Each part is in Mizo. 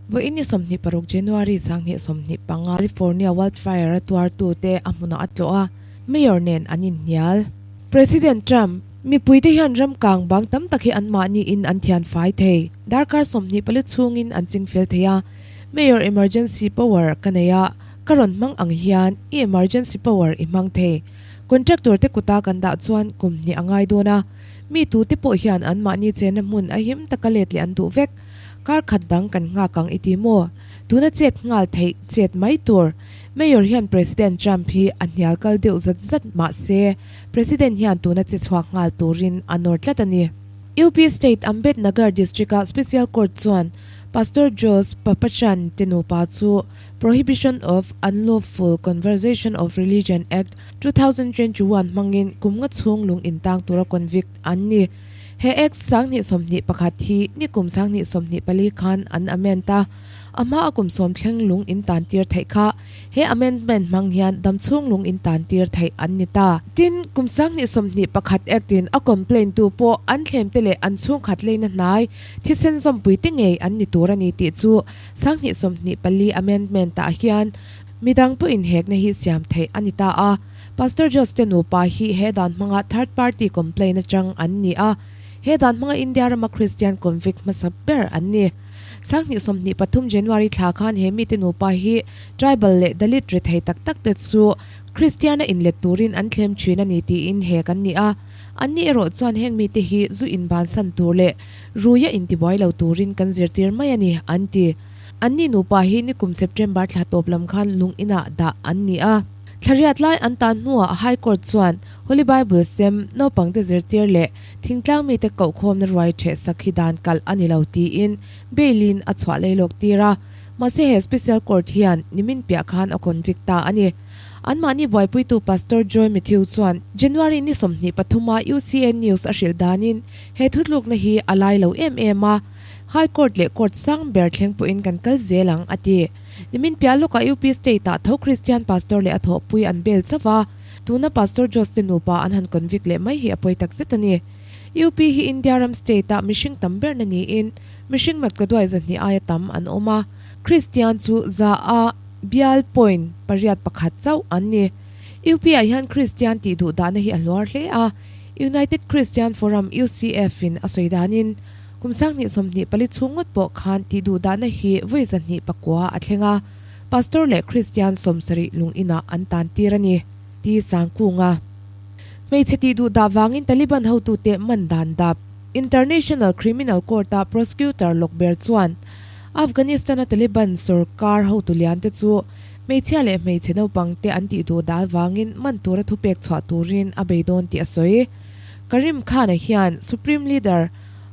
Vawiin ni 26 January 2025 California wildfire a tuartute a hmunah a tlawh a, Mayor nen an inhnial. President Trump, Mipuite hian ram kang bang tam tak hi anmahni in an thian fai thei. Darkar 24 chhungin an ching fel thei a. Mayor emergency power ka nei a, ka rawn hmang ang hian i emergency power i hmang thei. Contractor te kuta kan dah chuan kum hnih a ngai dawn a. Mi tute pawh hian anmahni chenna hmun a him taka let leh an duh vek. Kar khat dang kan nghak ang i ti maw? Tuna chet nghal theih chet mai tur. Mayor hian President Trump hi a hnial kal deuh zat zat mah se, President hian tuna che chhuak nghal turin a nawr tlat a ni. UP State Ambednagar District-a Special Court chuan Pastor Jose Papachan te nupa chu Prohibition of Unlawful Conversation of Religion Act, 2021 hmangin kum nga chhung lung intang tura convict an ni. He Act 2021 hi nikum 2024 khan an amend a, a hma a kum sawm thleng lung in tan tir theih kha he amendment hmang hian dam chhung lung in tan tir theih an ni ta. Tin, kum 2021 Act in a complaint tu pawh an thlem te leh an chhungkhat leina hnai thisen zawmpui te ngei an ni tur a ni tih chu 2024 amendment ah hian midang pawh inhekna hi siam theih a ni ta a. Pastor Jose te nupa hi he dan hmanga third party complaint atang an ni a, he dan hmanga India rama Christian convict hmasa ber an ni. 2023 January thla khan he mite nupa hi tribal leh Dalit rethei tak tak te chu Christian a inlet turin an thlem thin a ni tiin hek an ni a. Anni erawh chuan heng mite hi zu inbansan tur leh ruia intibuai lo turin kan zirtir mai a ni, an ti. Anni nupa hi nikum September thla tawp lam khan lung inah dah an ni a. Thlariat lai an tan hnuah High Court chuan Holy Bible sem, naupangte zirtir leh thingtlang mite kohkhawmna ruai ṭheh sak hi dan kalh a ni lo tiin bail-in a chhuah lei lawk tir a. Mahse he Special Court hian nimin piah khan a convict ta a ni. Anmahni buaipuitu Pastor Joy Mathew chuan January ni 23 a UCA News a hrilh danin he thutlukna hi a lai lo em em a, High Court leh Court sang ber thleng pawhin kan kal zel ang, a ti. Nimin piah lawkah UP State-ah tho Christian Pastor leh a thawhpui an bel chauh a, tuna Pastor Jose te nupa an han convict leh mai hi a pawi tak zet a ni. UP hi India ram state-ah mihring tam berna niin mihring matkaduai zahnih aia tam an awm a, Christian chu za a bial point pariat pakhat chauh an ni. UP-ah hian Christian tih duh dahna hi a hluar hle a, United Christian Forum, UCF, in a sawi danin, Kum 2024 chhung ngawt pawh khan tih duh dahna hi vawi 209 a thleng a, Pastor leh Kristian 70 lung inah an tan tir a ni, ti Sangkunga. Hmeichhe tih duh dah vangin Taliban hotute man dan dap. International Criminal Court-a prosecutor Lokber chuan Afghanistan-a Taliban sorkar hotu liante chu hmeichhia leh hmeichhe naupangte an tih duh dah vangin man tura thupek chhuah turin a bei dawn tih a sawi. Karim Khan-a hian Supreme Leader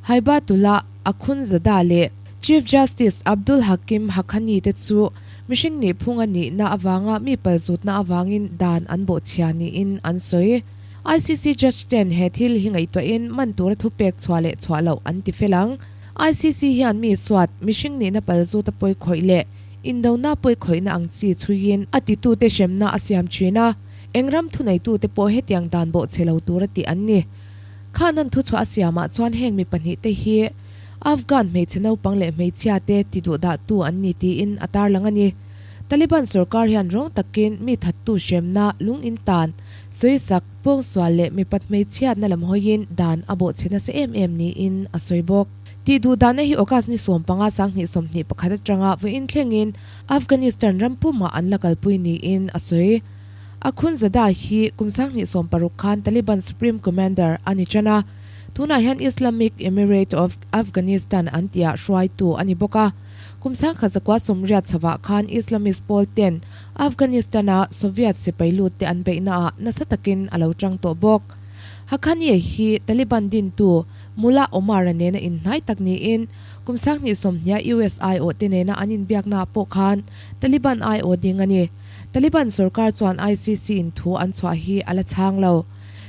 Haibatullah Akhundzada leh Chief Justice Abdul Hakim Haqqani te chu mihring nih phung a nihna avanga mi palzutna avangin dan an bawhchhia niin an sawi. ICC judge ten he thil hi ngaihtuahin man tura thupek chhuah leh chhuah loh an ti fel ang. ICC hian mi suat, mihring nihna palzuta pawi khawih leh indona pawi khawihna ang chi chhuiin a titute hremna a siam thin a. Eng ram thuneitute pawh hetiang dan bawhchhe lo tura tih an ni. Khan an thuchhuah a siamah chuan heng mi pahnihte hi Afghan hmeichhe naupang leh hmeichhiate ti duhdahtu an ni tiin a tarlang a ni. Taliban sorkar hian rawng takin mi thattu hremna, lung in tan, sawisak, pawngsual leh mipat hmeichhiatna lam hawiin dan a bawhchhe nasa em em niin a sawi bawk. Tih duhdahna hi August ni 15 2021 atanga vawiin thlengin Afghanistan ram pumah an la kalpui niin a sawi. Akhundzada hi kum 2016 khan Taliban Supreme Commander a ni tan a, tunah hian Islamic Emirate of Afghanistan an tihah hruaitu a ni bawk a. Kum 1980 chhovah khan Islamist pawl ten Afghanistan-a Soviet sipai lut te an beihnaah nasa takin a lo tang tawh bawk. Haqqani hi Taliban dintu Mullah Omar-a nena inhnai tak niin kum 2020 US aiawh te nena an inbiaknaah pawh khan Taliban aiawh ding a ni. Taliban sorkar chuan ICC in thu an chhuah hi a la chhang lo.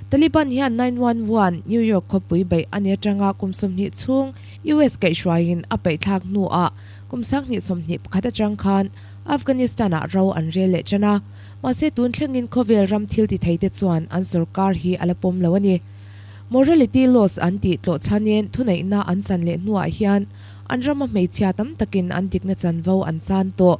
Taliban hian 911 New York khawpui beih a ni atanga kum 20 chhung US kaihhruaiin a paihthlak hnuah kum 2021 atang khan Afghanistan-ah ro an rel leh tan a. Mahse tun thlengin khawvel ram thil ti thei te chuan an sorkar hi a la pawm lo a ni. Morality laws an tih tlawh chhanin thuneihna an chan leh hnuah hian. An rama hmeichhia tam takin an dikna chanvo an chan tawh.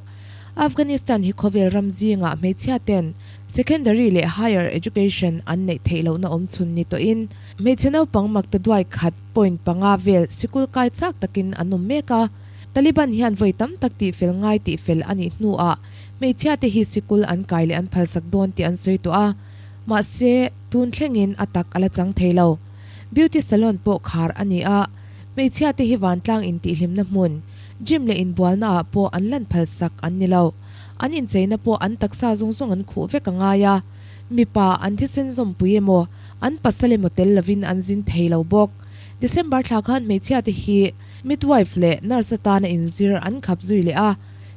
Afghanistan hi khawvel ram zingah hmeichhia ten secondary leh higher education an neih theih lohna awm chhun ni tawhin hmeichhe naupang makta duai khat point panga vel sikul kai chak takin an awm mek a. Taliban hian vawi tam tak tihfel ngai tihfel a nih hnuah hmeichhia te hi sikul an kai leh an phalsak dawn tih an sawi tawh a, mahse tun thlengin a tak a la chang thei lo. Beauty salon pawh khar a ni a, hmeichhia te hi vantlang intihhlimna hmun, gym leh inbualna ah pawh an lan phalsak an ni lo. An incheina pawh an taksa zawng zawng an khuh vek a ngai a, mipa an thisen zawmpui emaw, an pasal emaw tel lovin an zin thei lo bawk. December thla khan hmeichhia te hi midwife leh nurse atana inzir an khap zui leh a,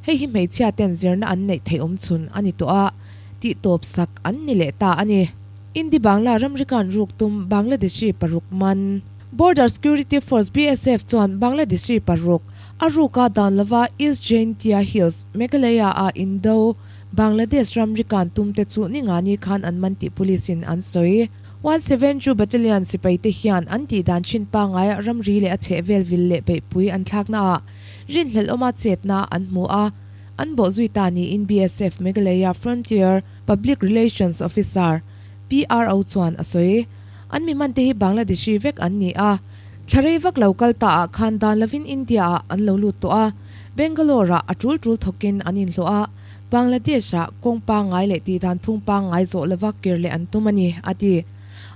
hei hi hmeichhia ten zirna an neih theih awm chhun a ni tawh a, tih tawp sak an ni leh ta a ni. Indi Bangla ramrikan ruk tum Bangladeshi paruk man. Border Security Force, BSF, chuan Bangladeshi paruk a ruka dan lova East Jaintia Hills, Meghalaya a Indo Bangladesh ramrikan tum te chu ningani khan an man tih police in an sawi. One Seven Two Battalion sipai te hian an tih dan thin pangaia ramri leh a chhehvel vil leh beihpui an thlaknaah rinhlelh awma chetna an hmu a, an bawhzui ta niin BSF Meghalaya Frontier Public Relations Officer, PRO, chuan a sawi. An mi hmante hi Bangladeshi vek an ni a, thla rei vak lo kal ta ah khan dan lovin India ah an lo lut tawh a, Bangalore ah a tul tul thawkin an inhlawh a, Bangladesh ah kawng pangngai leh tihdan phung pangngai zawh lova kir leh an tum a ni, a ti.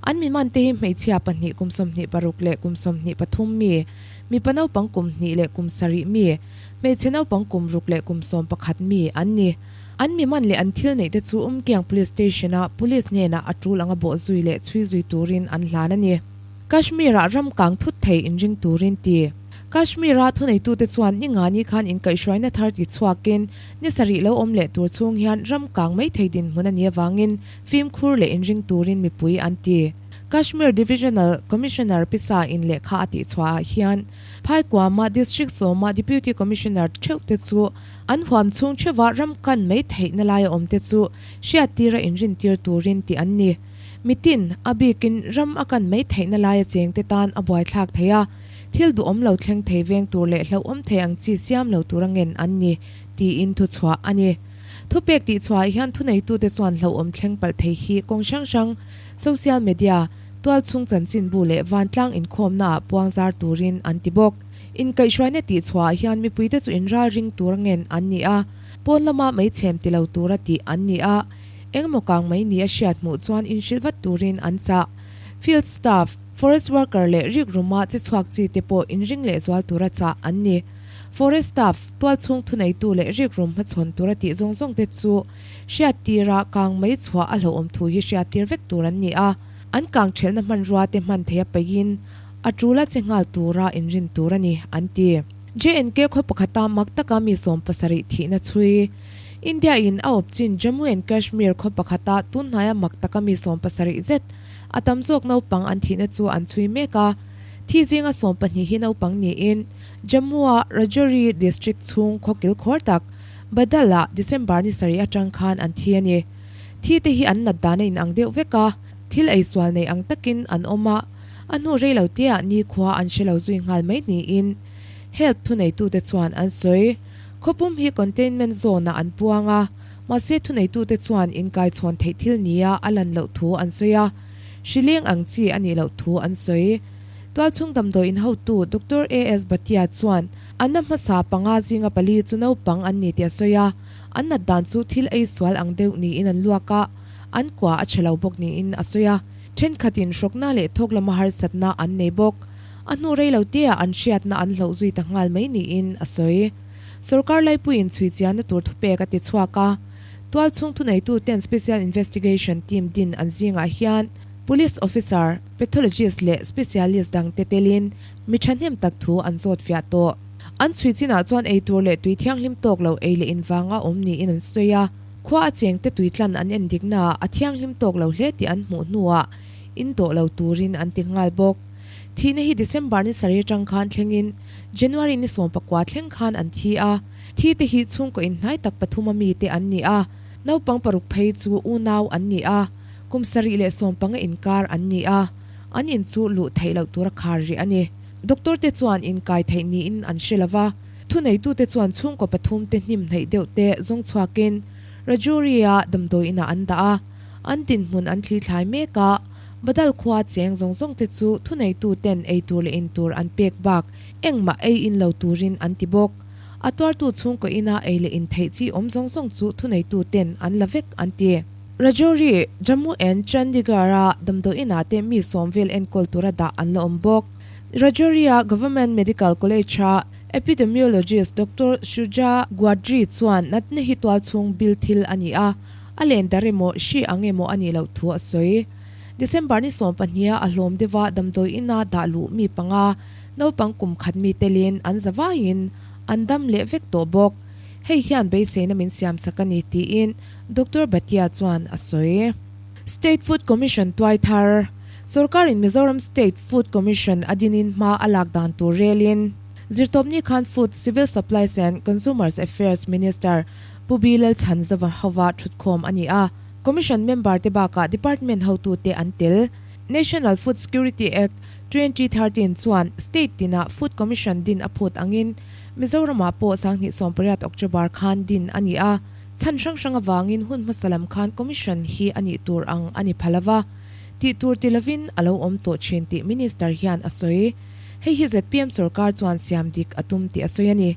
An mi hmante hi hmeichhia pahnih kum 26 leh kum 23 mi, mipa naupang kum hnih leh kum sarih mi, hmeichhe naupang kum ruk leh kum 11 mi an ni. An mi man leh an thil neih te chu Umkiang Police Station-a Police hnenah a tul anga bawh zui leh chhui zui turin an hlan a ni. Kashmir-ah ram kang thut thei inring turin ti. Kashmir-a thuneitute chuan ni ngani khan inkaihhruaina thar ti chhuakin ni sarih lo awm leh tur chhung hian ram kang mai thei dinhmun a nih avangin fimkhur leh inring turin mipui an ti. Kashmir Divisional Commissioner Pisa in lehkha a tihchhuahah hian Phaikuama District sawma Deputy Commissioner theuhte chu An huam chhung theuha ram kan mai theihna laia awmte chu hriattira inrintir turin tih an ni. Mitin, a bikin ram a kan mai theihna laia chengte tan a buaithlak thei a, thil duhawm lo thleng thei veng tur leh hlauhawm thei ang chi siam lo tura ngen an ni, tiin thuchhuah a ni. Thupek tihchhuahah hian thuneitute chuan hlauhawm thleng palh thei hi kawng hrang hrang, social media, tualchhung chanchinbu leh vantlang inkhawmnaah puangzar turin an ti bawk. Inkaihhruaina tihchhuahah hian mipuite chu inralring tur ngen an ni a, pawn lama meichhem ti lo tura tih an ni a, engemaw kang mai ni a hriat hmuh chuan inhrilh vat turin an chah. Field staff, forest worker leh rikruma che chhuak chi te pawh inring lehzual tura chah an ni. Forest staff, tualchhung thuneitu leh rikrum hmachhawn tura tih zawng zawng te chu hriattira kang mai chhuah a hlauhawm thu hi hriattir vek tur an ni a, an kang thelhna hmanrua te hman theia peihin, A tul a che nghal tura inrin tur a ni, an ti. JNK khaw pakhata mak taka mi 70 thihna chhui. India-in a awp chin Jammu and Kashmir khaw pakhata tunhnaia mak taka mi 70 zet a tam zawk naupang an thihna chu an chhui mek a. Thi zinga 12 hi naupang niin Jammu-a Rajouri district chhung khaw kilkhawr tak Badal-ah December ni sarih atang khan an thi a ni. Thi te hi an nat dan a inang deuh vek a, thil eisual nei ang takin an awm a. A hnu rei lo teah nikhua an hre lo zui nghal mai niin Health thuneitute chuan an sawi. Khawpum hi containment zone-ah an puang a, mahse thuneitute chuan inkaichhawn theih thil nia a lan loh thu an sawi a, hrileng ang chi a nih loh thu an sawi. Tualchhung damdawiin hotu Doctor AS Bhatia chuan an na hmasa panga zinga pali chu naupang an ni tih a sawi a, an nat dan chu thil ei sual ang deuh niin an luak a, an kua a chhe lo bawk niin a sawi a. Thenkhatin hrawkna leh thawk lama harsatna an nei bawk. A hnu rei lo teah an hriatna an hloh zui ta nghal mai niin a sawi. Sorkar laipuiin chhui chianna tur thupek a ti chhuak a. Tualchhung thuneituten Special Investigation Team din an zingah hian Police Officer, Pathologist leh Specialist dangte telin mi thahnem tak thu an zawt fiah tawh. An chhui chinah chuan eitur leh tui thianghlim tawk lo ei leh invanga awm niin an sawi a. Khua a chengte tui tlan an en diknaah a thianghlim tawk lo hle tih an hmuh hnuah in tawh lo turin an ti nghal bawk. Thihna hi December ni sarih atang khan thlengin January ni 19 thleng khan an thi a, thi te hi chhungkaw inhnai tak pathum a mite an ni a, naupang paruk phei chu unau an ni a, kum sarih leh 15 inkar an ni a, an in chu luh theih loh tura khar rih a ni. Doctor te chuan inkai theih niin an hre lova, thuneitute chuan chhungkaw pathumte hnim hnaih deuh te zawng chhuakin Rajouri-a damdawi inah an dah a, an dinhmun an thli thlai mek a, Badal khua cheng zawng zawng te chu thuneituten ei tur leh in tur an pek bak engmah ei in lo turin an ti bawk. A tuartu chhungkaw ina ei leh in theih chi awm zawng zawng chu thuneituten an la vek an ti. Rajouri, Jammu and Chandigarh-a damdawi inah te mi sawm vel enkawl tura dah an la awm bawk. Rajouri-a Government Medical College-a Epidemiologist Doctor Shuja Gwadri chuan natna hi tual chhung bil thil a ni a, a len dar emaw hri ang emaw a nih loh thu a sawi. December ni sawmpahniha a hlawm deuha damdawi ina dah luh mi panga, naupang kum khat mi telin an za vaiin an dam leh vek tawh bawk. Hei hian beiseina min siamsak a ni tiin Doctor Bhatia chuan a sawi. State Food Commission tuai thar, Sorkarin Mizoram State Food Commission a dinin hma a lak dan tur relin Zirtawpni khan Food, Civil Supplies and Consumers Affairs Minister Pu B Lalchhanzova hova thutkhawm a ni a. Commission member te bakah department hotute an tel. National Food Security Act, 2013 chuan state tinah Food Commission din a phut angin Mizoramah pawh 2018 October khan din a ni a. Chhan hrang hrang avangin hun hmasa lam khan Commission hi a nih tur ang a ni pha lova, tih tur ti lovin a lo awm tawh thin tih Minister hian a sawi. Hei hi zpm sorkar chuan siam dik a tum tih a sawi a ni.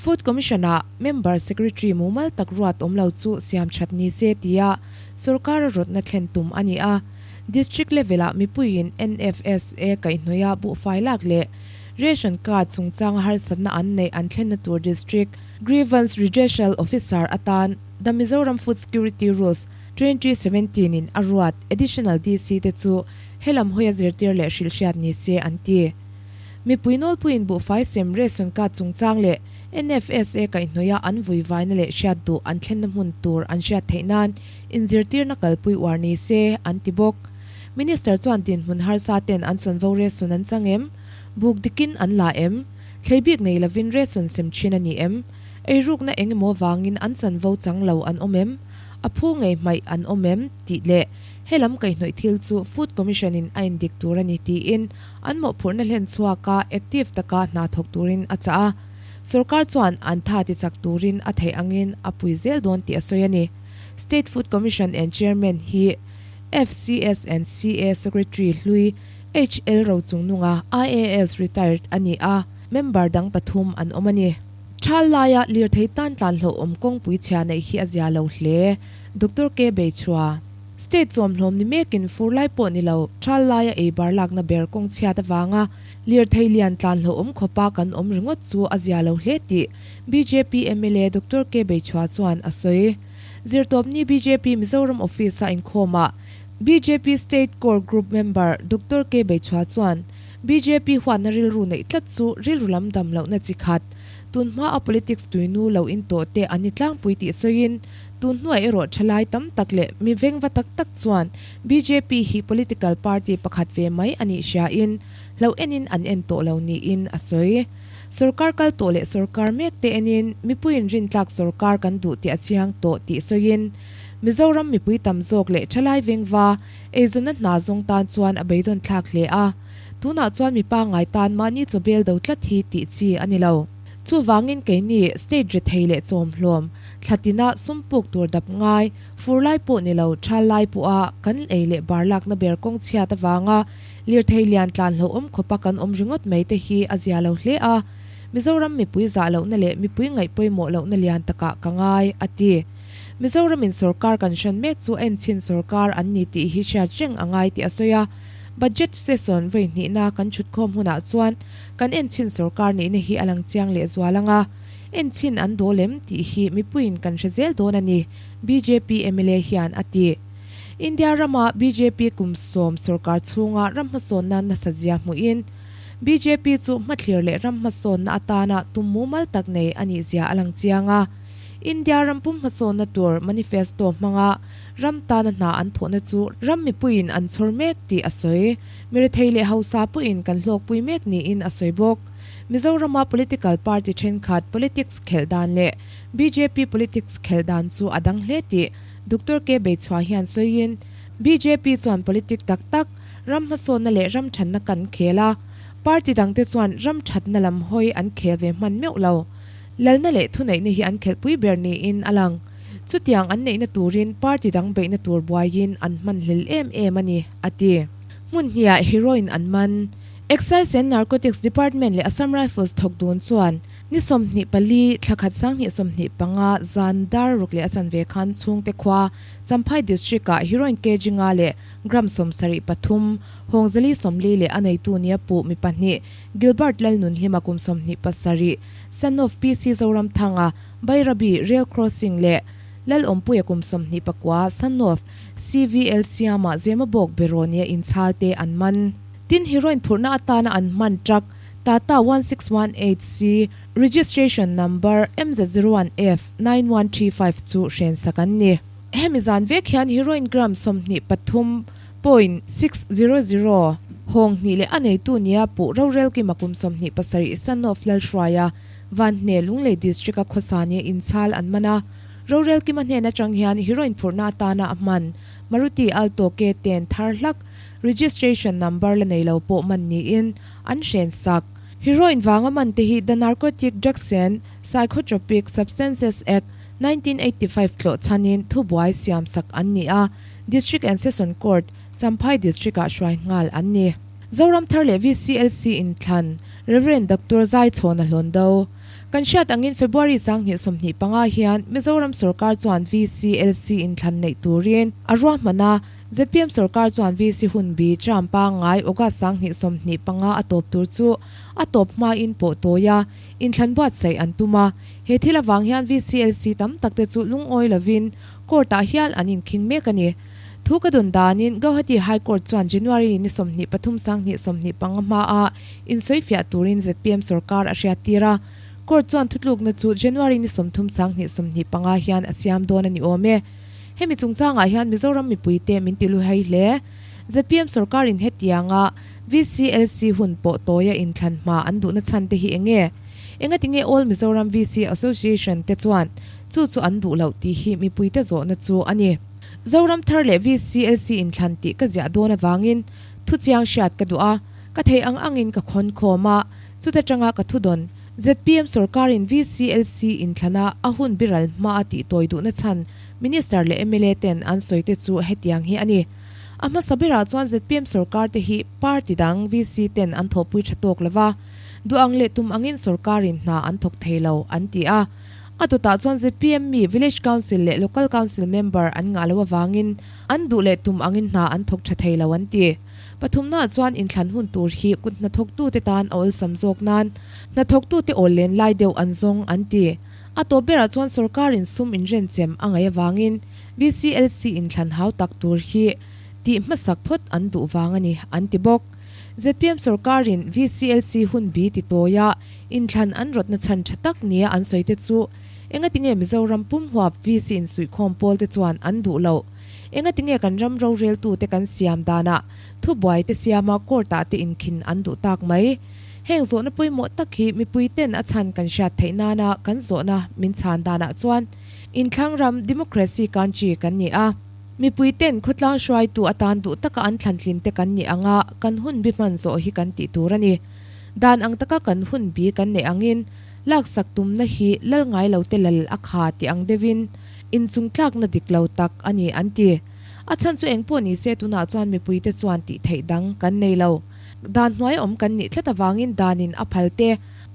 Food Commission-ah Member Secretary mumal tak ruat awm lo chu siam that ni se tia sorkara rawtna thlen tum a ni a. District level-ah mipuiin NFSA kaihhnawih a buhfai lak leh Ration card chungchanga harsatna an neih an thlenna tur District Grievance Redressal Officer atan The Mizoram Food Security Rules, 2017 in a ruat Additional DC te chu helam hawia zirtir leh hrilhhriat ni se an ti. Mipui nawlpuiin buhfai sem ration card chungchang leh NFSA kaihhnawih a an vuivaina leh hriat duh an thlenna hmun tur an hriat theih nan inzirtirna kalpui uar ni se an ti bawk. Minister chuan dinhmun harsa ten an chanvo ration an chang em? Buk dikin an la em? Thlei bik nei lovin ration sem thin a ni em? Eirukna eng emaw vangin an chanvo chang lo an awm em? A phu ngei hmaih an awm em? tih leh helam kaihhnawih thil chu Food Commission in a indik tur a ni tiin an mawhphurhna hlen chhuaka active taka hna thawk turin a chah a. Sorkar chuan an tha ti chak turin a theih angin a pui zel dawn tih a sawi a ni. State Food Commission and Chairman hi FCS and CA Secretary hlui HL Rochungnunga, IAS retired a ni a, member dang pathum an awm a ni. Thal laia lirthei tan tlan hlauhawm kawngpui chhia neih hi a zia lo hle, Doctor K Beichhua. State chawmhlawm ni mekin fur lai pawh ni lo, thal laia ei bar lakna ber kawng chhiat avanga lirthei lian tlan hlauhawm khawpa kan awm ringawt chu a zia lo hle tih bjp mla Doctor K Beichhua chuan a sawi. Zirtawpni bjp Mizoram Office-a inkhawmah Bjp State Core Group member Doctor K Beichhua chuan bjp huatna rilru neih tlat chu rilru lam dam lohna chi khat, tun hma a politics tuinu lo in tawh te an ni tlangpui tih sawiin tun hnuai erawh thalai tam tak leh mi vengva tak tak chuan bjp hi political party pakhat ve mai a nih hriain hlo enin an en tawh lo niin a sawi. Sorkar kal tawh leh sorkar mek te enin mipuiin rintlak sorkar kan duh tih a chiang tawh tih sawiin Mizoram mipui tam zawk leh thalai vengva eizawnna hna zawng tan chuan a beidawn thlak hle a, tunah chuan mi pangngai tan mahni chaw bel do tlat hi tih chi a ni lo. Chuvangin keini state rethei leh chawmhlawm, thlatina sum puk tur dap ngai, fur lai pawh ni lo thal lai pawha kan ei leh bar lakna ber kawng chhiat avanga lirthei lian tlan hlauhawm khawpa kan awm ringawt mai te hi a zia lo hle a, Mizoram mipui zah lohna leh mipui ngaih pawimawh lohna lian takah ka ngai, a ti. Mizoramin sorkar kan hran mek chu enchhin sorkar an ni tih hi hriat reng a ngai tih a sawi a. Budget session vawi hnihna kan chhutkhawm hunah chuan kan enchhin sorkar nihna hi a lang chiang leh zual ang a. Enchhin an dawl em tih hi mipuiin kan hre zel dawn a ni, bjp mla hian a ti. India rama bjp kum sawm sorkar chhunga ram hmasawnna nasa zia hmuhin bjp chu hmathlir leh ram hmasawnna atana tum mumal tak nei a nih zia a lang chiang a. India ram pum hmasawnna tur manifesto hmanga ram tana hna an thawhna chu ram mipuiin an chhawr mek tih a sawi. Mirethei leh hausa pawhin kan hlawkpui mek niin a sawi bawk. Mizorama political party thenkhat politics khelh dan leh bjp politics khelh dan chu a dang hle tih Doctor K Beichhua hian sawiin, bjp chuan politic tak tak, ram hmasawnna leh ram thanna kan khel a. Party dangte chuan ram thatna lam hawi an khel ve hman meuh lo. Lalna leh thuneihna hi an khelhpui ber niin a lang. Chutiang an neihna turin party dang beihna tur buaiin an hmanhlel em em a ni, a ti. Hmun hniah heroin an man. Excise and Narcotics Department leh Assam Rifles thawk dun chuan ni 24, thla khat 2025 zan dar ruk leh a chanve khan chhungte khua Champhai District-ah heroin kg nga leh gram 73, Hawngzali 40 leh a neitu nia puh mi pahnih Gilbert Lalnunhlima kum 27, son of PC Zoramthanga, Bairabi Rail Crossing leh Lalawmpuia kum 29, son of CVL Siama Zemabawk Berawnia inchhal te an man. Tin, heroin phurhna atana an hman truck Tata 1618C, registration number MZ01F 9135 chu hrensak an ni. Hemi zan vek hian heroin gram 23.600 hawng hnih leh a neitu nia puh rorel kima kum 27 Sanof Lalhruaia Vanhne Lunglei District-a khawsa nia inchhal an man a. Rorel kima hnen atang hian heroin phurhna atana a hman Maruti Alto K-ten thar hlak Registration number la nei lo pawh man niin an hren sak. Heroin vanga man te hi The Narcotic Drugs and Psychotropic Substances Act, 1985 tlawh chhanin thubuai siam sak an ni a, District and Session Court, Champhai District-ah hruai nghal an ni. Zoram Thar leh VCLC inthlan, Rev. Doctor Zaichhawna Hlawndo. Kan hriat angin February 2025 hian Mizoram sorkar chuan VCLC inthlan neih turin a ruahman a, Zpm sorkar chuan VC hun bi term pangngai August 2025 a tawp tur chu a tawp hmain pawh tawi a, inthlan buatsaih an tum a. He thil avang hian VCLC tam tak te chu lungawi lovin court-ah hial an inkhing mek a ni. Thu ka dun danin Gauhati High Court chuan January ni 23 2025 hmaa insawifiah turin zpm sorkar a hriattir a. Court chuan thutlukna chu January ni 30 2025 hian a siam dawn a ni awm e. Hemi chungchangah hian Mizoram mipuite min ti luhai hle. Zpm sorkarin hetianga VCLC hun pawh tawia inthlan hma an duhna chhan te hi eng nge? Engatinge All Mizoram VC Association te chuan chu chu an duh loh tih hi mipuite zawhna chu a ni. Zoram thar leh VCLC inthlan tih ka ziah dawn avangin thuchiang hriat ka duh a, ka theih ang angin ka khawn khawm a, chuta tanga ka thudawn Zpm sorkarin VCLC inthlana a hun biral hma a tihtawi duhna chhan Minister leh mla ten an sawi te chu hetiang hi a ni. A hmasa berah chuan zpm sorkar te hi party dang VC ten an thawhpui tha tawk lova, duh ang leh tum angin sorkarin hna an thawk thei lo an ti a. A dawtah chuan zpm mi Village Council leh Local Council member an ngah loh avangin an duh leh tum angin hna an thawk tha thei lo an ti. Pathumnaah chuan inthlan hun tur hi kut hnathawktute tan a awlsam zawk nan hnathawktute awl len lai deuh an zawng an ti. A tawp berah chuan sorkarin sum inrenchem a ngaih avangin VCLC inthlan hau tak tur hi tih hmasak phawt an duh vang a ni an ti bawk. Zpm sorkarin VCLC hun bi ti tawia inthlan an rawtna chhan tha tak nia an sawi te chu engatinge Mizoram pum huap VC insuihkhawm pawl te chuan an duh loh? Engatinge kan ram roreltute kan siam danah thubuai te siama court-ah te inkhin an duh tak mai? Heng zawhna pawimawh tak hi mipuiten a chhan kan hriat theih nana kan zawhna min chhan danah chuan inthlang ram democracy country kan ni a. Mipuiten khawtlang hruaitu atan duh taka an thlantlin te kan nih anga kan hun bi hman zawh hi kan tih tur a ni. Dan ang taka kan hun bi kan neih angin laksak tumna hi lal ngai lo te lal a kha tih ang deuhin Inchungtlakna dik lo tak a ni an ti. A chhan chu engpawh ni se tunah chuan mipuite chuan tih theih dang kan nei lo. Dan hnuai awm kan nih tlat avangin danin a phal te,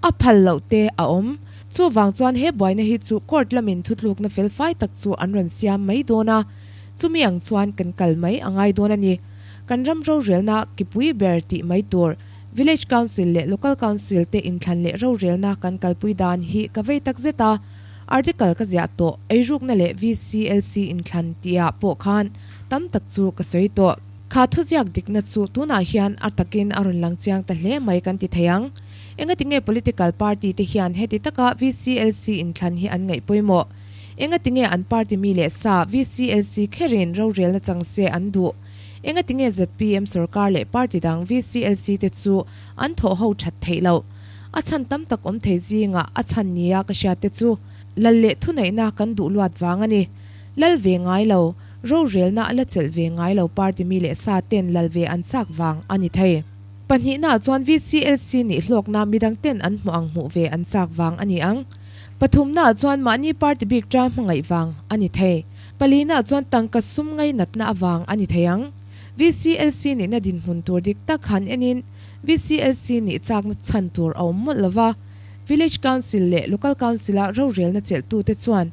a phal loh te a awm. Chuvang chuan he buaina hi chu court lamin thutlukna felfai tak chu an rawn siam mai dawn a, chumi ang chuan kan kal mai a ngai dawn a ni. Kan ram rorelna kipui ber tih mai tur Village Council leh Local Council te inthlan leh rorelna kan kalpui dan hi ka vei tak zet a. Article ka ziah tawh, eirukna leh VCLC inthlan tihah pawh khan tam tak chu ka sawi tawh. Kha thuziak dikna chu tunah hian a takin a rawn lang chiang ta hle mai kan ti thei ang. Engatinge political party te hian heti taka VCLC inthlan hi an ngaih pawimawh? Engatinge an party mi leh sa VCLC kherin rorelna chang se an duh? Engatinge zpm sorkar leh party dang VCLC te chu an thawh ho that theih loh? A chhan tam tak awm thei zingah a chhan nia ka hriat te chu lal leh thuneihna kan duh luat vang a ni. Lal ve ngai lo, rorelna a la chelh ve ngai lo party mi leh sa ten lal ve an chak vang a ni thei. Pahnihnaah chuan VCLC nih hlawkna midang ten an hmuh ang hmuh ve an chak vang a ni ang. Pathumnaah chuan mahni party bik ṭa hmangaih vang a ni thei. Palinaah chuan tangka sum ngainatna avang a ni thei ang. VCLC nihna dinhmun tur dik tak han enin VCLC nih chakna chhan tur a awm mawlh lova, Village Council leh Local Council-a rorelna chelhtute chuan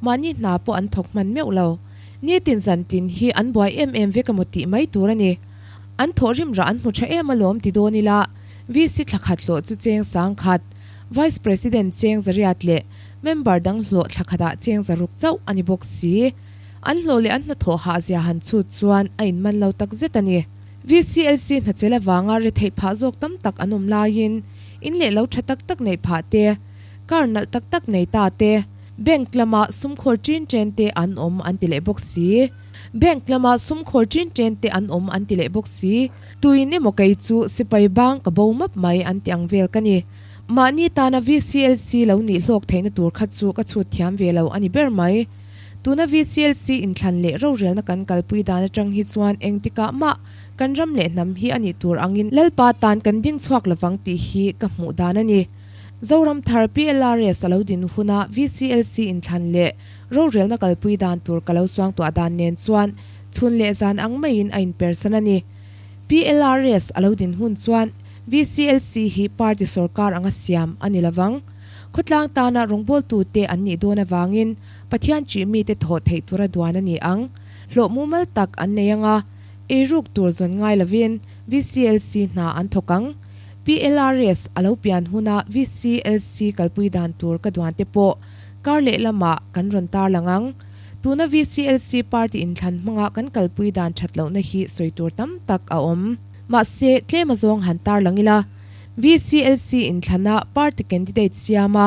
mahni hna pawh an thawk hman meuh lo. Nitin zan tin hi an buai em em vek emaw tih mai tur a ni. An thawhrim rah an hmu tha em alawm ti dawn ila, VC thla khat hlawh chu cheng sang khat, Vice President cheng zariat leh member dang hlawh thla khatah cheng zaruk chauh a ni bawk si. An hlawh leh an hnathawh hah zia han chhut chuan a inman lo tak zet a ni. VCLC hnachel avanga retheih phah zawk tam tak an awm laiin in leh lo tha tak tak neih phah te, car nalh tak tak nei ta te, bank lama sum khawl ṭin ṭen te an awm an ti leh bawk si. Bank lama sum khawl ṭin ṭen te an awm an ti leh bawk si. Tuin emaw kei chu sipai bang ka bo map mai an ti ang vel ka ni. Mahni tana VCLC lo nih hlawk theihna tur kha chu ka chhut thiam ve lo a ni ber mai. Tuna VCLC inthlan leh rorelna kan kalpui dan atang hi chuan engtikah mah kan ram leh hnam hi a nih tur angin Lalpa tan kan ding chhuak lovang tih hi ka hmuh dan a ni. Zoram thar PLRS a lo din huna VCLC inthlan leh rorelna kalpui dan tur ka lo suangtuah dan nen chuan chhun leh zan ang maiin a inpersan a ni. PLRS a lo din hun chuan VCLC hi party sorkar anga siam a ni lovang. Khawtlang tana rawngbawltute an nih dawn avangin Pathian ṭih mite thawh theih tura duan a ni ang. Hlawh mumal tak an nei anga, eiruk tur zawn ngai lovin VCLC hna an thawk ang. PLRS a lo pian huna VCLC kalpui dan tur ka duan te pawh kar leh lamah kan rawn tarlang ang. Tuna VCLC party inthlan hmanga kan kalpui dan ṭhat lohna hi sawi tur tam tak a awm. Mahse, tlem azawng han tarlang ila, VCLC inthlana party candidate siama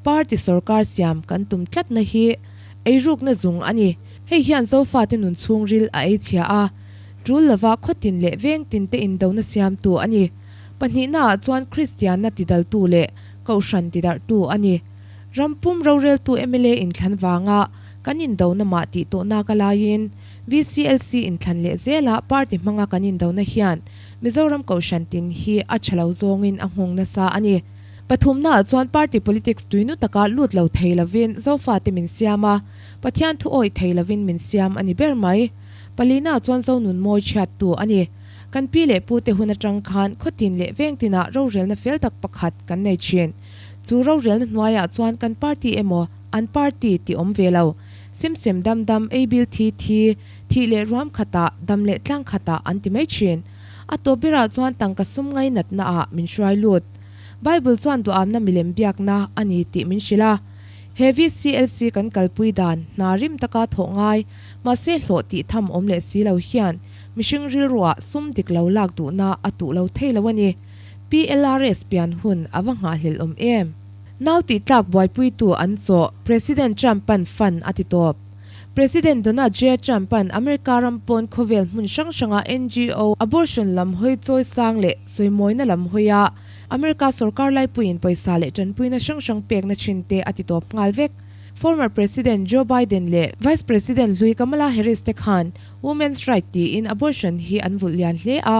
Party sorkar siam kan tum tlatna hi eirukna zung a ni. Hei hian Zofate nun chhungril a ei chhia a, tul lova khawtin leh vengtin te indona siamtu a ni. Pahnihnaah chuan Kristianna tidaltu leh Kohhran tidarhtu a ni. Ram pum roreltu mla inthlan vanga kan indona mah tih tawhna ka laiin VCLC inthlan leh zela party hmanga kan indona hian Mizoram Kohhran tin hi a tha lo zawngin a nghawng nasa a ni. Pathumnaah chuan party politics tuinu taka lut lo thei lovin Zofate min siam a, Pathian thu awih thei lovin min siam a ni ber mai. Palinaah chuan Zonun mawi chhiattu a ni. Kan pi leh pute hun atang khan khawtin leh vengtinah rorelna fel tak pakhat kan nei thin. Chu rorelna hnuaiah chuan kan party emaw an party tih awm ve lo. Sem sem dam dam, ei bil thi thi, thih leh ruam khatah, dam leh tlang khatah an ti mai thin. A tawp berah chuan tangka sum ngainatnaah min hruai lut. Bible chuan duhamna milem biakna a ni tih min hrilh a. He VCLC kan kalpui dan hna rim taka thawh ngai, mahse hlawh tih tham awm leh si lo hian mihring rilruah sum dik lo lak duhna a tuh lo thei lo a ni. PLRS pian hun a va nghahhlelh awm em? Nau tih tlak buaipuitu an chawh, President Trump-a'n fund a ti tawp. President Donald J. Trump-a'n America ram pawn khawvel hmun hrang hranga NGO abortion lam hawi chawi sang leh sawimawina lam hawia America sorkar laipuiin pawisa leh tanpuina hrang hrang pekna thin te a ti tawp nghal vek. Former President Joe Biden leh Vice President hlui Kamala Harris te khan women's right tiin abortion hi an vulh lian hle a,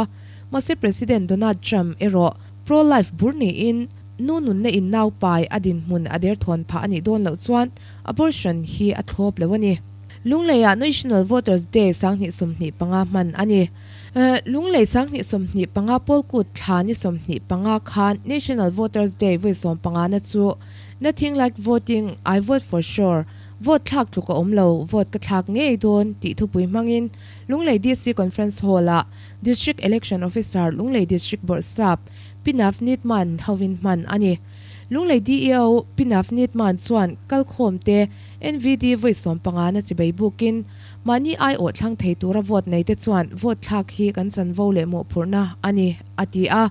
mahse President Donald Trump erawh pro-life bur niin nu nunna in nau pai a dinhmun a derthawn phah a nih dawn loh chuan Abortion hi a thlawp lo a ni. Lungleiah National Voters Day 2025 hman a ni. Lunglei 2025 Pawlkut thla ni 25 khan National Voters Day vawi sawmpanga na chu Nothing like voting, I vote for sure, vote thlak tluk a awm lo, vote ka thlak ngei dawn tih thupui hmangin Lunglei DC Conference Hall-ah District Election Officer Lunglei District Bawrhsap Pi Navneet Mann hovin hman a ni. Lunglei DEO Pi Navneet Mann chuan kalkhawmte NVD vawi sawmpanga na chibei bukin mahni aiawh thlang thei tura vote neite chuan vote thlak hi kan chanvo leh mawhphurhna a ni, a ti a.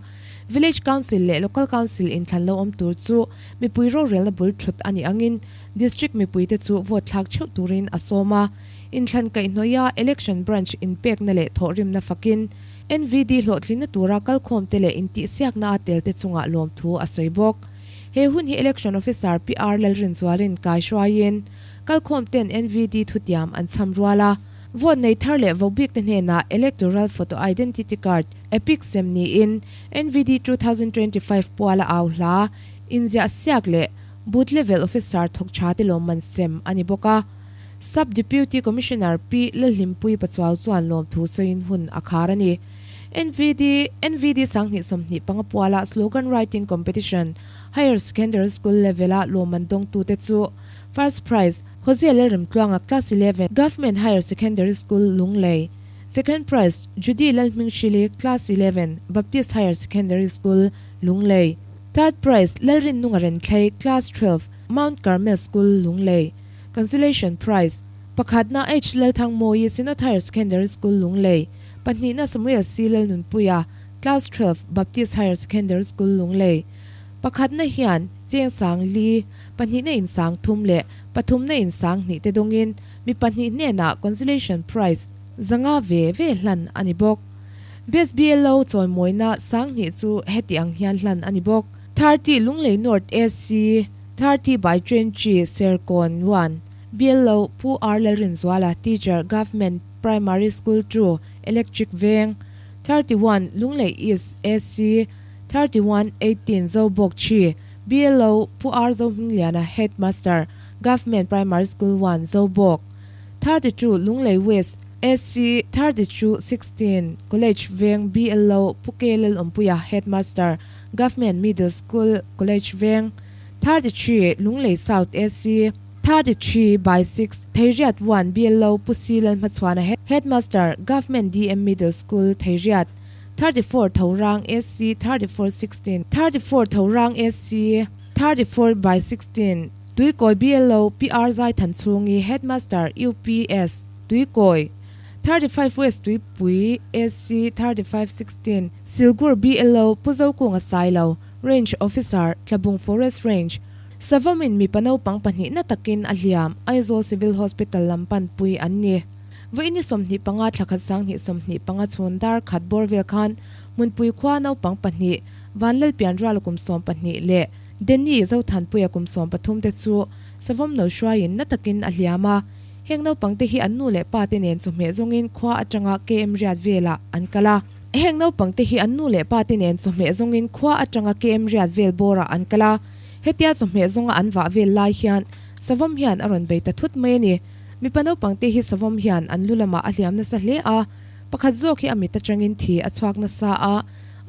Village Council leh Local Council inthlan lo awm tur chu mipui rorelna bul thut a nih angin District mipuite chu vote thlak theuh turin a sawm a. Inthlan kaihhnawia Election Branch inpekna leh thawhrimna fakin NVD hlawhtlinna tura kalkhawmte leh intihsiakna a telte chungah lawmthu a sawi bawk. He hun hi Election Officer PR Lalrinzualin kai hruaiin kalkhawmten NVD thutiam an chham rual a. Vote nei thar leh vobik te hnenah Electoral Photo Identity Card, EPIC, sem niin NVD 2025 puala au hla, inziah siak leh Booth Level Officer thawk tha te lawmman sem a ni bawk a. Sub Deputy Commissioner Pi Lalhlimpui Pachuau chuan lawmthu sawiin hun a khar a ni. NVD NVD 2025 puala Slogan Writing Competition Higher Secondary School level-a lawmman dawngtute chu First Prize, Hosea Lalremtluanga Class 11, Government Higher Secondary School, Lunglei, Second Prize, Judy Lalhminghrili Class 11, Baptist Higher Secondary School, Lunglei, Third Prize, Lalrinnunga Renthlei Class 12, Mount Carmel School, Lunglei, Consolation Prize, Pakhatna H Lalthangmawi Synod Higher Secondary School, Lunglei, Pahnihna Samuel C Lalnunpuia, Class 12, Baptist Higher Secondary School, Lunglei. Pakhatna hian cheng sang li, pahnihna in sang thum leh pathumna in sang hnih te dawngin mi pahnih hnenah Consolation Prize zanga ve ve hlan a ni bawk. Best BLO chawimawina sang hnih chu heti ang hian hlan a ni bawk. 30 Lunglei North AC, 30 by 20 Serkawn 1, BLO Pu R Lalrinzuala, Teacher, Government Primary School 2, Electric Veng, 31 Lunglei East AC, 31 18 Zobawk Chi, BLO Pu R Zohmingliana, Headmaster, Government Primary School 1, Zobawk, 32 Lunglei West AC, 32 16 College Veng, BLO Pu K Lalawmpuia, Headmaster, Government Middle School, College Veng, 33 Lunglei South AC, 33 by 6 Theiriat 1 BLO Pu C Lalhmachhuana, Headmaster, Government DM Middle School, Theiriat, 34 Thorang AC, 34 16 34 Thorang AC, 34 by 16 Tuikawi BLO PR Zai Thanchhungi, Headmaster, UPS, Tuikawi, 35 West Tuipui AC, 35 16 Silgur BLO Pu Zokunga Sailo, Range Officer, Tlabung Forest Range, Savamin mipa naupang pahnihna takin a hliam, Aizawl Civil Hospital lam panpui an ni. Vawiini 25 thla khat 2025 chhun dar khat bawr vel khan Hmunpui khua naupang pahnih Vanlalpian Ruala kum 12 leh Denny Zothanpuia kum 13 te chu Savawm no hruaiin na takin a hliam a. Heng naupang te hi an nu leh pa te nen chawhmeh zawngin khua atanga KM riat velah an kal a. Heng naupang te hi an nu leh pa te nen chawhmeh zawngin khua atanga KM riat vel bawrah an kal a. Hetia chawhmeh zawnga an vah vel lai hian Savawm hian a rawn bei ta thut mai a ni. Mipa naupang te hi Savawm hian an lu lamah a hliam nasa hle a, pakhat zawk hi a mit atangin thi a chhuak nasa a,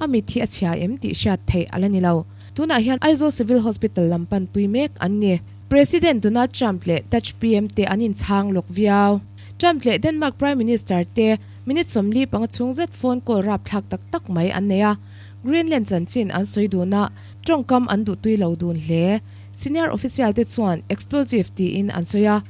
a mit hi a chhia em tih hriat theih a la ni lo. Tunah hian Aizawl Civil Hospital lam panpui mek an ni. President Donald Trump leh Dutch PM te an inchhang lawk viau. Trump leh Denmark Prime Minister te minute 45 chhung zet phone call rapthlak tak tak mai an nei a, Greenland chanchin an sawi dun a, tawngkam an duhtui lo dun hle. Senior official te chuan explosive tiin an sawi a,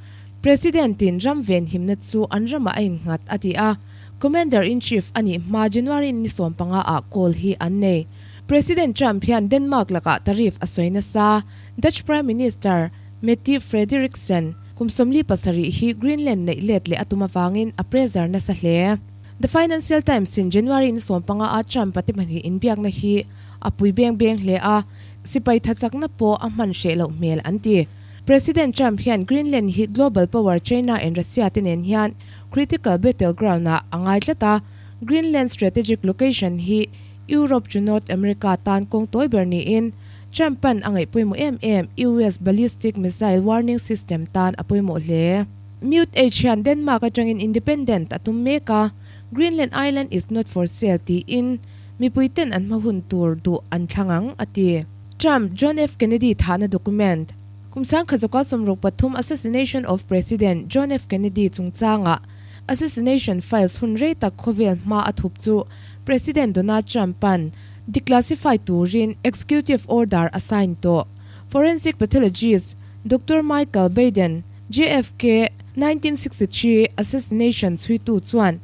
President in ram venhimna chu an ramah a innghat a ti a, Commander in Chief a nih hma January ni 15 ah call hi an nei. President Trump hian Denmark lakah tariff a sawi nasa. Dutch Prime Minister Mette Frederiksen kum 47 hi Greenland neih let leh a tum avangin a pressure nasa hle. The Financial Times in January ni 15 a Trump a te pahnih inbiakna hi a pui beng beng hle a, sipai thachakna pawh a hman hreh loh hmel an ti. President Trump hian Greenland hi global power China and Russia te nen hian critical battleground ah a ngai tlat a, Greenland strategic location hi Europe to North America tan kawng tawi ber niin Trump an a ngaih pawimawh em em US ballistic missile warning system tan a pawimawh hle. Mute H hian Denmark atangin independent a tum mek a, Greenland Island is not for sale tiin mipui ten an hma hun tur duh an thlang ang a ti. Trump, John F Kennedy thahna document. Kum 1963 assassination of President John F Kennedy chungchangah assassination files hun rei tak khawvel hma a thup chu President Donald Trump an declassify turin executive order a sign tawh. Forensic pathologist Doctor Michael Baden, JFK 1963 assassination chhuitu chuan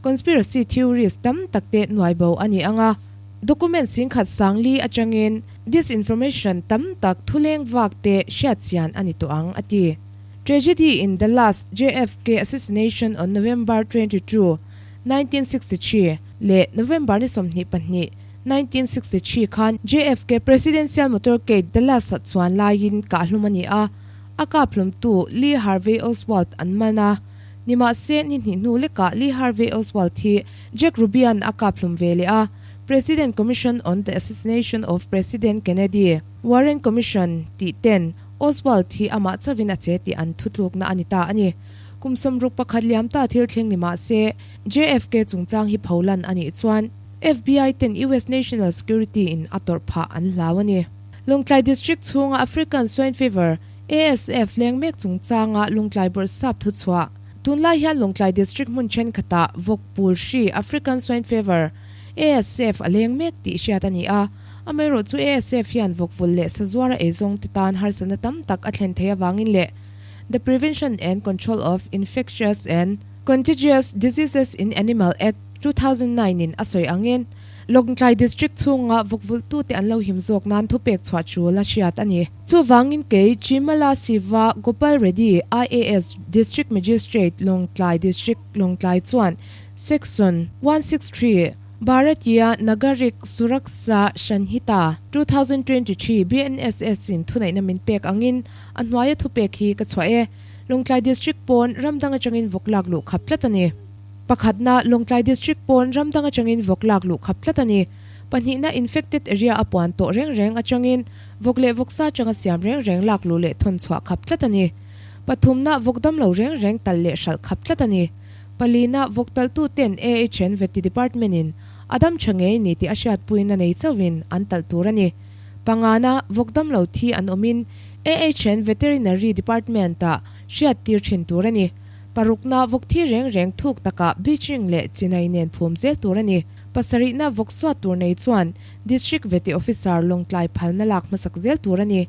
conspiracy theories tam tak te nuai bo a ni ang a, document singkhat sangli atangin disinformation tam tak thuleng vak te hriat chian a ni tawh ang a ti. Tragedy in Dallas JFK assassination on November 22, 1963 leh November ni 22, 1963 khan JFK presidential motorcade Dallas ah chuan laiin kah hlum a ni a, a kap hlumtu Lee Harvey Oswald an man a. Nimahse, ni hnih hnu lekah Lee Harvey Oswald hi Jack Ruby-a'n a kap hlum ve leh a, President Commission on the Assassination of President Kennedy, Warren Commission, tih ten Oswald hi amah chauhin a che tih an thutlukna a ni ta a ni. Kum 61 liam ta thil thleng ni mah se, JFK chungchang hi pholan a nih chuan FBI ten US National Security in a tawrh phah an hlau a ni. Lawngtlai District chhunga African Swine Fever, ASF, leng mek chungchanga Lawngtlai Bawrhsap thuchhuah. Tunlai hian Lawngtlai District hmun thenkhatah vawk pul hri African Swine Fever, ASF, a leng mek tih hriat a ni a. Amaherawh chu ASF hian vawk vul leh sazuara eizawng te tan harsatna tam tak a thlen thei avangin leh The Prevention and Control of Infectious and Contagious Diseases in Animal Act, 2009 in a sawi angin Lawngtlai District chhunga vawkvulhtute an lo him zawk nan thupek chhuah tul a hriat a ni. Chuvangin kei Chimala Siva Gopal Reddy, IAS, District Magistrate, Lawngtlai District, Lawngtlai chuan Section 163, Bharatiya Nagarik Suraksha Sanhita, 2023, BNSS, in thuneihna min pek angin a hnuaia thupek hi ka chhuah e. Lawngtlai District pawn ram dang atangin vawk lak luh khap tlat a ni. Pakhatna, Lawngtlai District pawn ram dang atangin vawk lak luh khap tlat a ni. Pahnihna, Infected area a puan tawh reng reng atangin vawk leh vawksa atanga siam reng reng lak luh leh thawn chhuah khap tlat a ni. Pathumna, Vawk damlo reng reng talh leh hralh khap tlat a ni. Palina, Vawk talhtu ten AHN Vety Department in a dam tha ngei ni tih a hriatpuina nei chauhin an talh tur a ni. Pangana, Vawk damlo thi an awmin AHN Veterinary Department-ah hriat tir thin tur a ni. Parukna, Vawk thi reng reng thuk takah bleaching leh chinai nen phum zel tur a ni. Pasarihna, Vawk suat tur nei chuan District Vety Officer lawngtlai phalna lak hmasak zel tur a ni.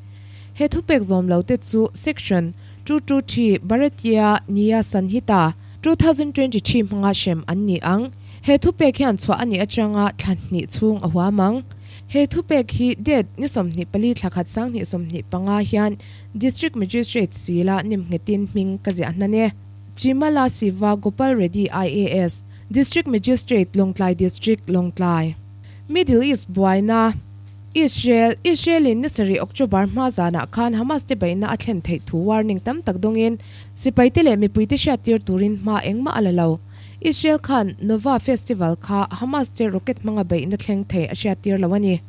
He thupek zawm lo te chu Section 223 Bharatiya Nyaya Sanhita, 2023 hmanga hrem an ni ang. He thupek hian chhuah a nih atanga thla hnih chhung a huam ang. He thupek hi date ni 24 thla khat 2025 hian District Magistrate sila nemnghetin hming ka ziah hnan e. Chimala Siva Gopal Reddy IAS, District Magistrate, Lawngtlai District, Lawngtlai. Middle East buaina, Israel, Israel-in ni sarih October hma zanah khan Hamas te beihna a thlen theih thu warning tam tak dawngin sipaite leh mipuite hriattir turin hma engmah a la lo. Israel khan Nova Festival kha Hamas te rocket hmanga beihna thleng thei a hriattir lo a ni.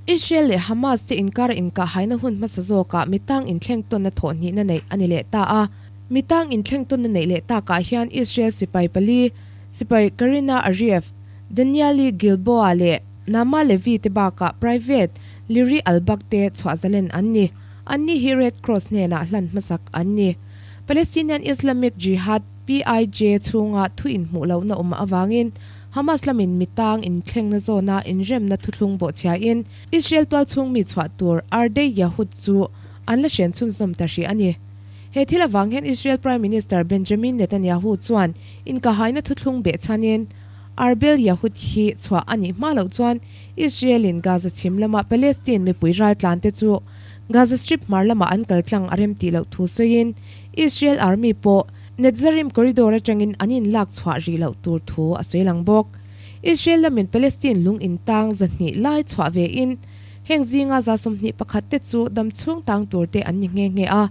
Israel leh Hamas te inkara inkahhaina hun hmasa zawkah mitang inthleng tawnna thawhhnihna neih a ni leh ta a. Mitang inthleng tawnna neih leh takah hian Israel sipai pali, sipai Karina Ariev, Danieli Gilboa leh Naama Levy te bakah Private Liri Albak te chhuah zalen an ni. Anni hi Red Cross hnenah hlan hmasak an ni. Palestinian Islamic Jihad, PIJ, chhunga thu inhmuh lohna awm avangin Hamas lamin mitang inthlengna zawna inremna thuthlung bawhchhiain Israel tualchhung mi chhuah tur Ardei Yahud chu an la hren chhunzawm ta hrih a ni. He thil avang hian Israel Prime Minister Benjamin Netanyahu chuan inkahaina thuthlung behchhanin Arbel Yahud hi chhuah a nih hma loh chuan Israel-in Gaza chhim lama Palestine mipui raltlante chu Gaza Strip hmar lamah an kal tlang a rem tih loh thu sawiin Israel Army pawh Netzarim Corridor atangin an inlak chhuah rih loh tur thu a sawi lang bawk. Israel lamin Palestine lung intang 200 lai chhuah vein heng zinga 21 te chu dam chhung tang tur te an ni nghe nghe a.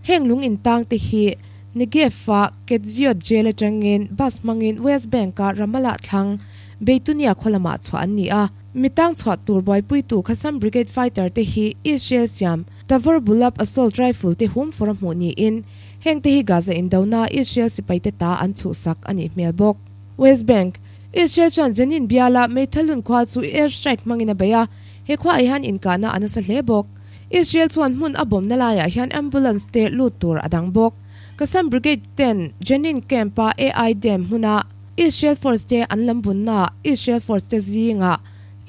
Heng lung intang te hi Negev-a Ketziot Jail atangin bus hmangin West Bank-a Ramallah thlang Beitunia khaw lamah chhuah an ni a. Mitang chhuah tur buaipuitu Qassam Brigade fighter te hi Israel siam Tavor Bulab assault rifle te hum fawr a hmuh niin heng te hi Gaza indona Israel sipaite ta an chhuhsak a nih hmel bawk. West Bank, Israel chuan Jenin biala Meithalun khua chu air strike hmangin a bei a, he khuaah hian inkahna a nasa hle bawk. Israel chuan hmun a bawmna laiah hian ambulance te lut tur a dang bawk. Qassam Brigade ten Jenin camp-a AI Dam hmuna Israel force te an lam bunnaah Israel force te zingah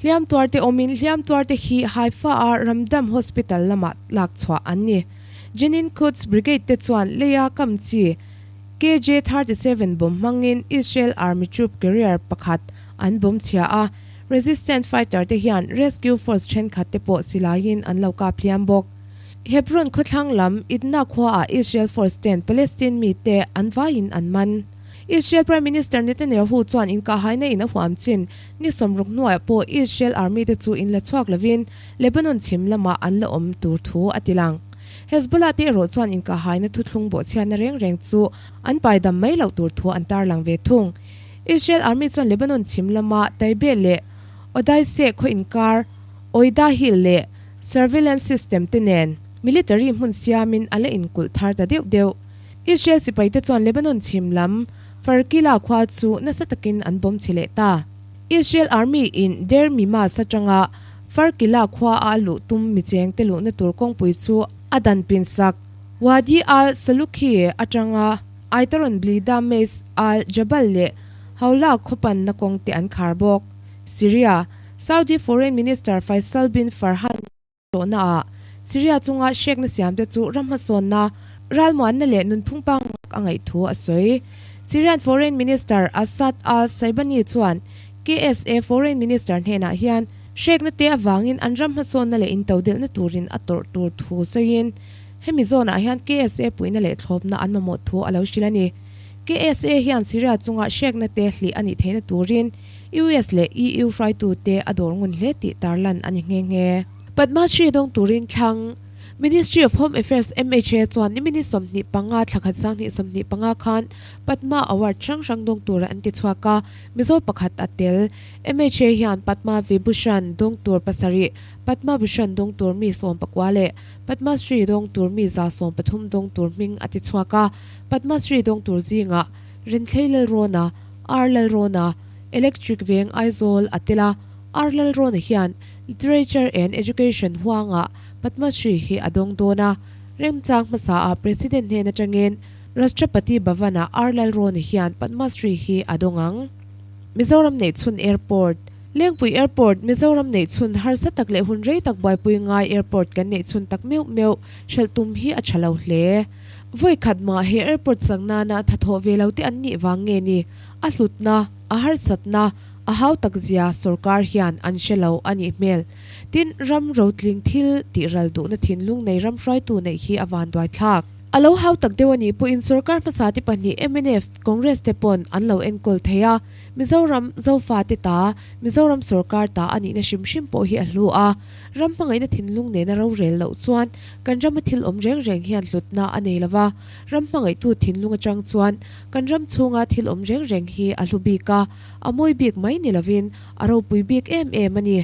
hliam tuar te awmin hliam tuar te hi Haifa-a Ramdam Hospital lamah lak chhuah an ni. Jenin Quds Brigade te chuan leia kam chi KJ 37 bomb hmangin Israel Army Troop Carrier pakhat an bomb chhia a, Resistance fighter te hian rescue force thenkhat te pawh silaiin an lo kap hliam bawk. Hebron khawthlang lam Idna khuaah Israel force ten Palestine mite an vaiin an man. Israel Prime Minister Netanyahu chuan inkahhaina in a huam chin ni 60 hnuaiah pawh Israel army te chu in la chhuak lovin Lebanon chhim lamah an la awm tur thu a ti lang. Hezbollah te erawh chuan inkahhaina thuthlung bawhchhiatna reng reng chu an paidam mai loh tur thu an tarlang ve thung. Israel Army chuan Lebanon chhim lama Taybeh leh Odaiseh khaw inkar Oida Hill leh surveillance system te nen military hmun siamin a la inkulh thar ta deuh deuh. Israel sipaite chuan Lebanon chhim lam Farkila khua chu nasa takin an bawm chhe leh ta. Israel Army in Deir Mimas atanga Farkila khua a luh tum micheng te luhna tur kawngpui chu a dan pin sak. Wadi al Salukhi atanga Aitaron Blida Mays al Jabal leh Hawla khaw panna kawng te an khar bawk. Syria, Saudi Foreign Minister Faisal bin Farhan tawhnaah Syria chunga hrekna siamte chu ram hmasawnna, ralmuanna leh nunphung pangak a ngaih thu a sawi. Syrian Foreign Minister Assad al-Shaibani chuan KSA Foreign Minister hnenah hian hrekna te avangin an ram hmasawnna leh intodelhna turin a tawrh tur thu sawiin hemi zawnah hian KSA puihna leh thlawpna an mamawh thu a lo hrilh a ni. KSA hian Syria chunga hrekna te hlih a nih theihna turin US leh EU hruaitute a dawr ngun hle tih tarlan a ni nghe nghe. Padma Shri dawng turin thlang Ministry of Home Affairs, MHA, chuan nimini 25 thla khat 2025 khan Padma Award hrang hrang dawng tura an ti chhuak a, Mizo pakhat a tel. MHA hian Padma Vibhushan dawng tur pasarih, Padma Bhushan dawng tur mi 19 leh Padma Shri dawng tur mi 113 dawng tur hming a ti chhuak a. Padma Shri dawng tur zingah Renthlei Lalrawna, R. Lalrawna, Electric Veng Aizawl a tel a, R. Lalrawna hian Literature and Education huangah Padma Shri hi a dawng dawn a, remchang hmasaah President hnen atangin Rashtrapati Bhavan-ah R. Lalrawna hian Padma Shri hi a dawng ang. Mizoram Neihchhun Airport, Lengpui Airport, Mizoram neihchhun harsa tak leh hun rei tak buaipui ngai airport kan neihchhun tak meuh meuh hrelh tum hi a tha lo hle. Vawi khat mah he airport sak nana tha thawh ve lo te an nih vang nge ni? A hlutna, a harsatna, a hau tak zia sorkar hian an hre lo a nih hmel. Tin, ram rotling thil tih ral duhna thinlung nei ram hruaitu neih hi a vanduai thlak. A lo hau tak deuh a nih pawhin sorkar hmasa te pahnih mnf, Congress te pawn an lo enkawl thei a, Mizoram Zofate ta, Mizoram sorkar ta a nihna hrim hrim pawh hi a hlu a. Ram hmangaihna thinlung nena rorel loh chuan kan rama thil awm reng reng hian hlutna a nei lo va, ram hmangaihtu thinlung atang chuan kan ram chhunga thil awm reng reng hi a hlu bik a, a mawi bik mai ni lovin a ropui bik em em a ni.